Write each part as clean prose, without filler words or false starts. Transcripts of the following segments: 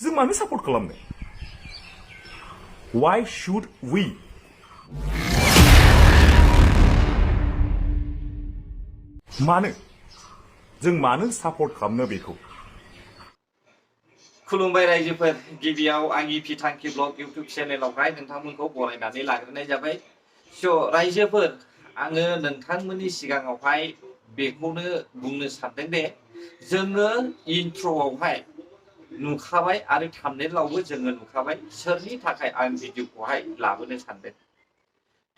जों मानो सापर्ट खालामनो? Why should we? मानो जों मानो सापर्ट खालामनो बेखौ? खुलुमबाय रायजोफोर, गिबियाव आंनि फिथांखि ब्लग इउट्यूब चेनेलावहाय नोंथांमोनखौ बरायनानै लाग्रोनाय जाबाय। रायजोफोर, आङो नोंथांमोननि सिगाङावहाय बेखौनो बुंनो सानदों दे, जोङो इन्ट्र'आवहाय नुखाबाय आरो थाम्बनेलावबो जोङो नुखाबाय सोरनि थाखाय आं भिडिअखौहाय लाबोनो सानदों।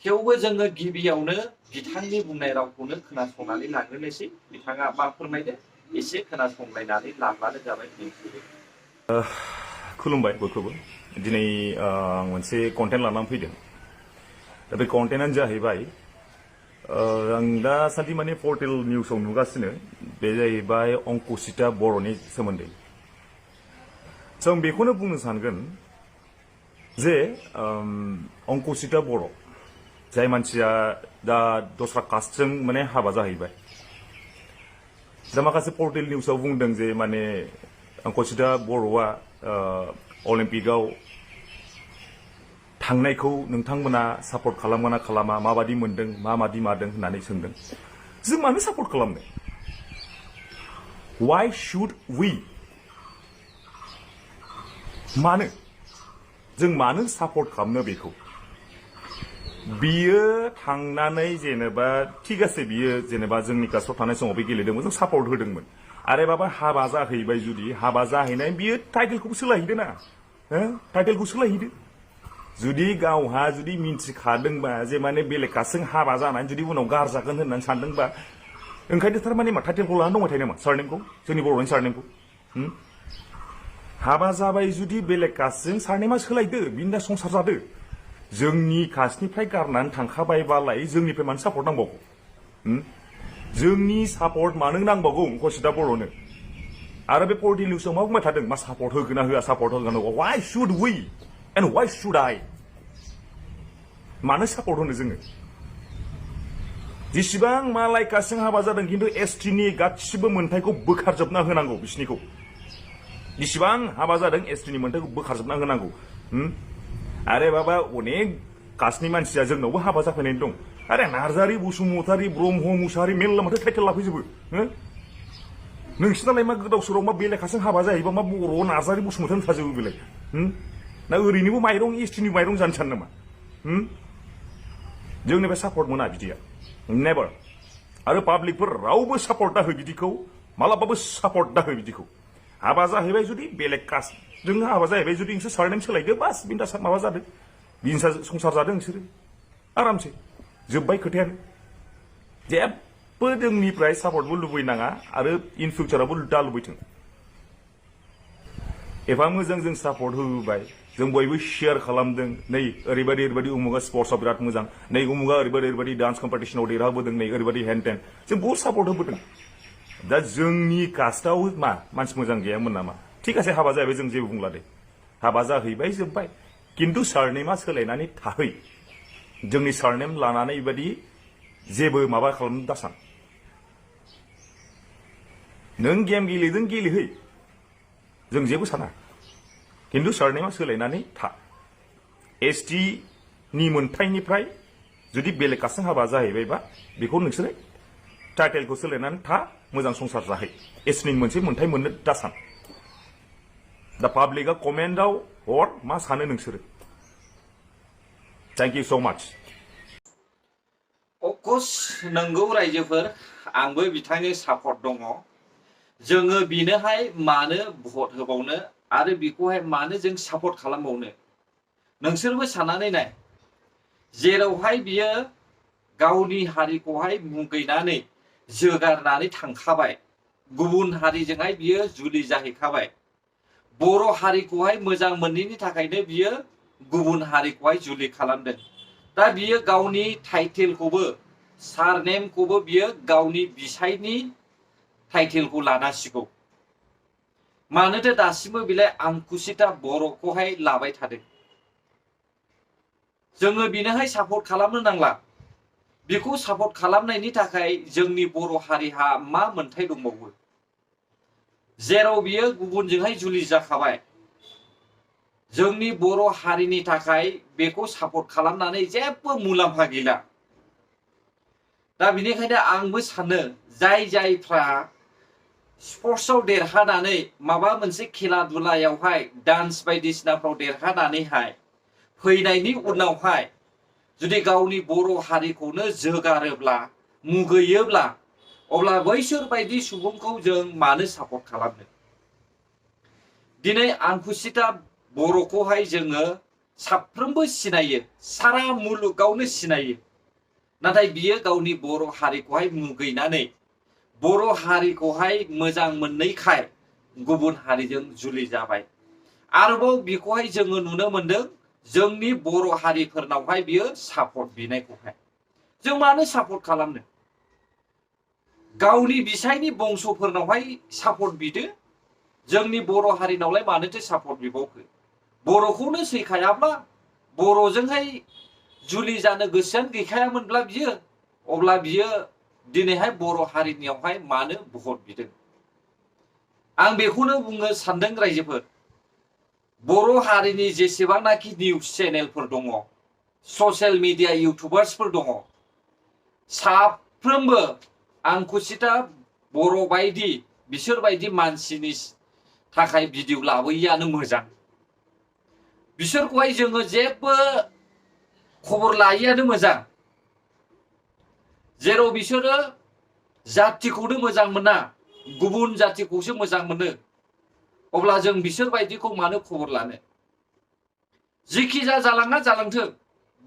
थेवबो जोङो गिबियावनो बिथांनि बुंनाय रावखौनो खोनासंनानै लाग्रोनोसै। बिथाङा मा फोरमायदो एसे खोनासंलायनानै लाब्लानो जाबाय। खुलुमबाय बयखौबो। दिनै मोनसे कन्टेन्ट लानानै फैदों। दा बे कन्टेन्टआनो जाहैबाय, आं दासान्दि माने पर्टेल निउसाव नुगासिनो, बे जाहैबाय अंकुसिता बर'नि सोमोन्दै। जों बेखौनो बुंनो सानगोन जे अंकुसिता बर', जाय मानसिया दा दस्रा कास्टजों माने हाबा जाहैबाय। दा माखासे पर्टेल निउसाव बुंदों जे माने अंकुसिता बर'आ अलिम्पिकआव थांनायखौ नोंथांमोना सापर्ट खालामगोन ना खालामा, माबादि मोनदों, माबादि मादों होननानै सोंदों। जों मानो सापर्ट खालामनो? Why should we? मानो जों मानो सापर्ट खालामनो बेखौ? बियो थांनानै जेनेबा थिगासे बियो जेनेबा जोंनि कास्टआव थानाय समाव बे गेलेदोंमोन, जों सापर्ट होदोंमोन। आरो बाबा हाबा जाहैबाय, जुदि हाबा जाहैनाय बियो टाइटेलखौबो सोलायहैदो ना, टाइटेलखौ सोलायहैदो। जुदि गावहा जुदि मिन्थिखादोंबा जे माने बेलेग कास्टजों हाबा जानानै जुदि उनाव गारजागोन होननानै सानदोंबा, ओंखायनो थारमाने मा टाइटेलखौ लानानै दंबाय थायो नामा, सारनेमखौ, जोंनि बर'नि सारनेमखौ? हाबा जाबाय जुदि बेलेग कास्टजों, सारनेमा सोलायदो, बिनि संसार जादो। जोंनि कास्टनिफ्राय गारनानै थांखाबायबालाय जोंनिफ्राय मानो सापर्ट नांबावगौ? जोंनि सापर्ट मानो नांबावगौ अंकुसिता बर'नो? आरो बे पर्टेल निउसाव मा बुंबाय थादों, मा सापर्ट होगोन ना होआ, सापर्ट होगोन ना होआ? Why should we and why should I? मानो सापर्ट होनो जोङो? जेसेबां मालाय कास्टजों हाबा जादों, खिन्थु एसटिनि गासिबो मोन्थायखौ बोखारजोबना होनांगौ बिसिनिखौ। जेसेबां हाबा जादों एसटिनि मोन्थायखौ बोखारजोबना होनांगौ। आरे बाबा, अनेक कास्टनि मानसिया जोंनावबो हाबा जाफैनाय दं। आरे नार्जारि, बसुमतारि, ब्रह्म, मुसाहारि मेल्ला माथो टाइटेल लाफैजोबो। नोंसिनालाय मा गोदाव सोराव मा बेलेग कास्टजों हाबा जायोबा मा बर' नार्जारि बसुमतारि थाजोबो बेलाय? ना ओरैनोबो माइरं एसटिनि माइरं जानो सानो नामा? जोंनिफ्राय सापर्ट मोना बिदिया, नेभार। आरो पाब्लिकफोर रावबो सापर्ट दा हो बिदिखौ, मालाबाबो सापर्ट दा हो बिदिखौ। हाबा जाहैबाय जुदि बेलेग कास्टजों हाबा जाहैबाय जुदि, नोंसोर सारनेम सोलायदो, बास बिन्दास माबा जादों, बिनसा संसार जादों नोंसोरो आरामसे, जोब्बाय खोथायानो। जेबो जोंनिफ्राय सापर्टबो लुबैनाङा आरो इन फिउचारावबो दा लुबैथों। एफा मोजां जों सापर्ट होबाय, जों बयबो शेयार खालामदों, नै ओरैबायदि ओरैबायदि उमुगा स्पर्ट्सआव बिराद मोजां, नै उमुगा ओरैबायदि ओरैबायदि डान्स कम्पिटिसनाव देरहाबोदों, नै ओरैबायदि हेन टेन, जों बहुत सापर्ट होबोदों। दा जोंनि कास्टआव मा मानसि मोजां गैयामोन नामा? थिग आसे, हाबा जाहैबाय, जों जेबो बुंला दे, हाबा जाहैबाय जोब्बाय। खिन्थु सारनेमा सोलायनानै थाहै, जोंनि सारनेम लानानै बेबायदि जेबो माबा खालामनो दासान। नों गेम गेलेदों गेलेहै, जों जेबो साना, खिन्थु सारनेमा सोलायनानै था। एसटिनि मोन्थायनिफ्राय जुदि बेलेग कास्टजों हाबा जाहैबायबा, बेखौ नोंसोरो टाइटेलखौ सोलायनानै था, मोजां संसार जाहै। एसटिनि मोनसे मोन्थाय मोननो दासान। दा पाब्लिकआ कमेन्टआव हर, मा सानो नोंसोरो? थेंक इउ स' माच। अफकर्स नंगौ रायजोफोर, आंबो बिथांनि सापर्ट दङ। जोङो बिनोहाय मानो भट होबावनो आरो बिखौहाय मानो जों सापर्ट खालामबावनो? नोंसोरबो साननानै नाय, जेरावहाय बियो गावनि हारिखौहाय मुगैनानै जोगारनानै थांखाबाय, गुबुन हारिजोंहाय बियो जुलि जाहैखाबाय। बर' हारिखौहाय मोजां मोनैनि थाखायनो बियो गुबुन हारिखौहाय जुलि खालामदों। दा बियो गावनि टाइटेलखौबो, सारनेमखौबो बियो गावनि बिसायनि टाइटेलखौ लानांसिगौ। मानोथो दासिमबो बिलाय अंकुसिता बर'खौहाय लाबाय थादों? जोङो बिनोहाय सापर्ट खालामनो नांला। बेखौ सापर्ट खालामनायनि थाखाय जोंनि बर' हारिहा मा मोन्थाय दंबावो? जेराव बियो गुबुनजोंहाय जुलि जाखाबाय, जोंनि बर' हारिनि थाखाय बेखौ सापर्ट खालामनानै जेबो मुलाम्फा गैला। दा बिनिखायनो आंबो सानो जायफ्रा स्पर्ट्सआव देरहानानै माबा मोनसे खेला दुलायावहाय डान्स बायदिसिनाफ्राव देरहानानैहाय फैनायनि उनावहाय जुदि गावनि बर' हारिखौनो जोगारोब्ला मुगैयोब्ला अब्ला बैसोर बायदि सुबुंखौ जों मानो सापर्ट खालामनो? दिनै आंकुसिता बर'खौहाय जोङो साफ्रोमबो सिनायो, सारा मुलुगावनो सिनायो। नाथाय बियो गावनि बर' हारिखौहाय मुगैनानै बर' हारिखौहाय मोजां मोनैखाय गुबुन हारिजों जुलि जाबाय। आरोबाव बेखौहाय जोङो नुनो मोनदों जोंनि बर' हारिफोरनावहाय बियो सापर्ट बिनायखौहाय। जों मानो सापर्ट खालामनो? गावनि बिसायनि बंस'फोरनावहाय सापर्ट बिदो। जोंनि बर' हारिनावलाय मानोथो सापर्ट बिबावखो? बर'खौनो सैखायाब्ला, बर'जोंहाय जुलि जानो गोसोआनो गैखायामोनब्ला बियो, अब्ला बियो दिनैहाय बर' हारिनियावहाय मानो भट बिदों? आं बेखौनो बुंनो सानदों रायजोफोर, बर' हारिनि जेसेबांनाखि निउस चेनेलफोर दङ, ससियेल मिडिया इउटुबार्सफोर दङ, साफ्रोमबो आंकुसिता बर' बायदि बिसोरबायदि मानसिनि थाखाय भिडिअ लाबोयैयानो मोजां। बिसोरखौहाय जोङो जेबो खबर लायैयानो मोजां। जेराव बिसोरो जातिखौनो मोजां मोना, गुबुन जातिखौसो मोजां मोनो, अब्ला जों बिसोरबायदिखौ मानो खबर लानो? जिखि जालाङा जालांथों,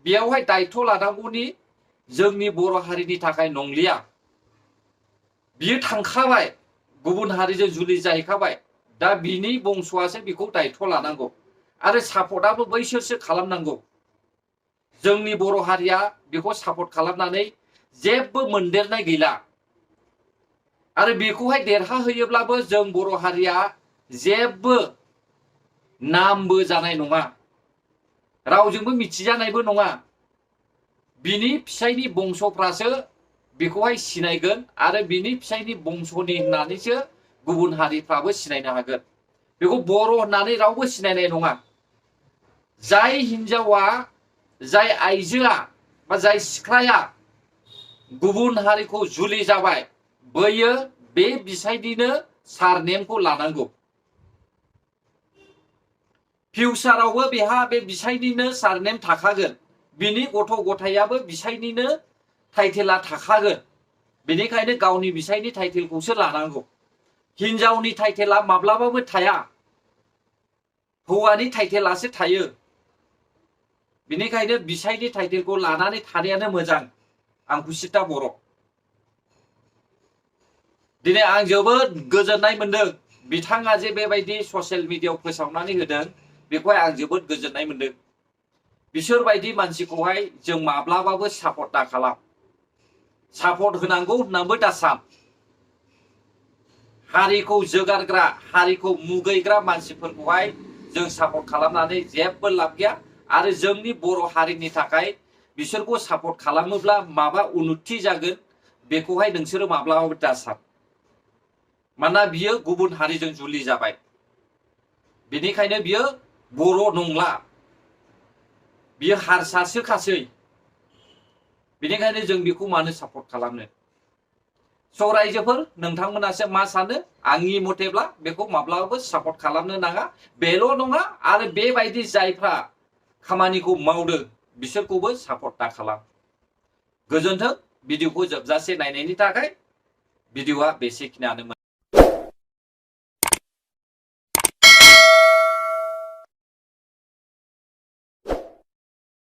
बेयावहाय दायथ' लानांगौनि जोंनि बर' हारिनि थाखाय नंलिया। बियो थांखाबाय, गुबुन हारिजों जुलि जाहैखाबाय, दा बिनि बंस'आसो बेखौ दायथ' लानांगौ आरो सापर्टआबो बैसोरसो खालामनांगौ। जोंनि बर' हारिया बेखौ सापर्ट खालामनानै जेबो मोनदेरनाय गैला। आरो बेखौहाय देरहाहोयोब्लाबो जों बर' हारिया जेबो नामबो जानाय नङा, रावजोंबो मिथिजानायबो नङा। बिनि फिसायनि बंस'फ्रासो बेखौहाय सिनायगोन आरो बिनि फिसायनि बंस'नि होननानैसो गुबुन हारिफ्राबो सिनायनो हागोन। बेखौ बर' होननानै रावबो सिनायनाय नङा। जाय हिन्जावा, जाय आइजोआ बा जाय सिख्लाया गुबुन हारिखौ जुलि जाबाय, बैयो बे बिसायनिनो सारनेमखौ लानांगौ। फिउचारावबो बेहा बे बिसायनिनो सारनेम थाखागोन, बिनि गथ' गथायाबो बिसायनिनो टाइटेला थाखागोन। बेनिखायनो गावनि बिसायनि टाइटेलखौसो लानांगौ। हिन्जावनि टाइटेला माब्लाबाबो थाया, हौवानि टाइटेलासो थायो। बेनिखायनो बिसायनि टाइटेलखौ लानानै थानायानो मोजां आंकुसिता बर'। दिनै आं जोबोद गोजोननाय मोनदों बिथाङा जे बेबायदि ससियेल मिडियायाव फोसावनानै होदों, बेखौहाय आं जोबोद गोजोननाय मोनदों। बिसोरबायदि मानसिखौहाय जों माब्लाबाबो सापर्ट दा खालाम। सापर्ट होनांगौ होननानैबो दा सान। हारिखौ जोगारग्रा, हारिखौ मुगैग्रा मानसिफोरखौहाय जों सापर्ट खालामनानै जेबो लाब गैया। आरो जोंनि बर' हारिनि थाखाय बिसोरखौ सापर्ट खालामोब्ला माबा उन्नति जागोन, बेखौहाय नोंसोरो माब्लाबाबो दा सान। मानोना बियो गुबुन हारिजों जुलि जाबाय, बेनिखायनो बियो बर' नंला, बियो हारसासोखासै। बेनिखायनो जों बेखौ मानो सापर्ट खालामनो? स' रायजोफोर, नोंथांमोनासो मा सानो? आंनि मथेब्ला बेखौ माब्लाबाबो सापर्ट खालामनो नाङा। बेल' नङा, आरो बेबायदि जायफ्रा खामानिखौ मावदों बिसोरखौबो सापर्ट दा खालाम। गोजोन्थों। भिडिअखौ जोबजासे नायनायनि थाखाय। भिडिअआ बेसेखिनियानोमोन।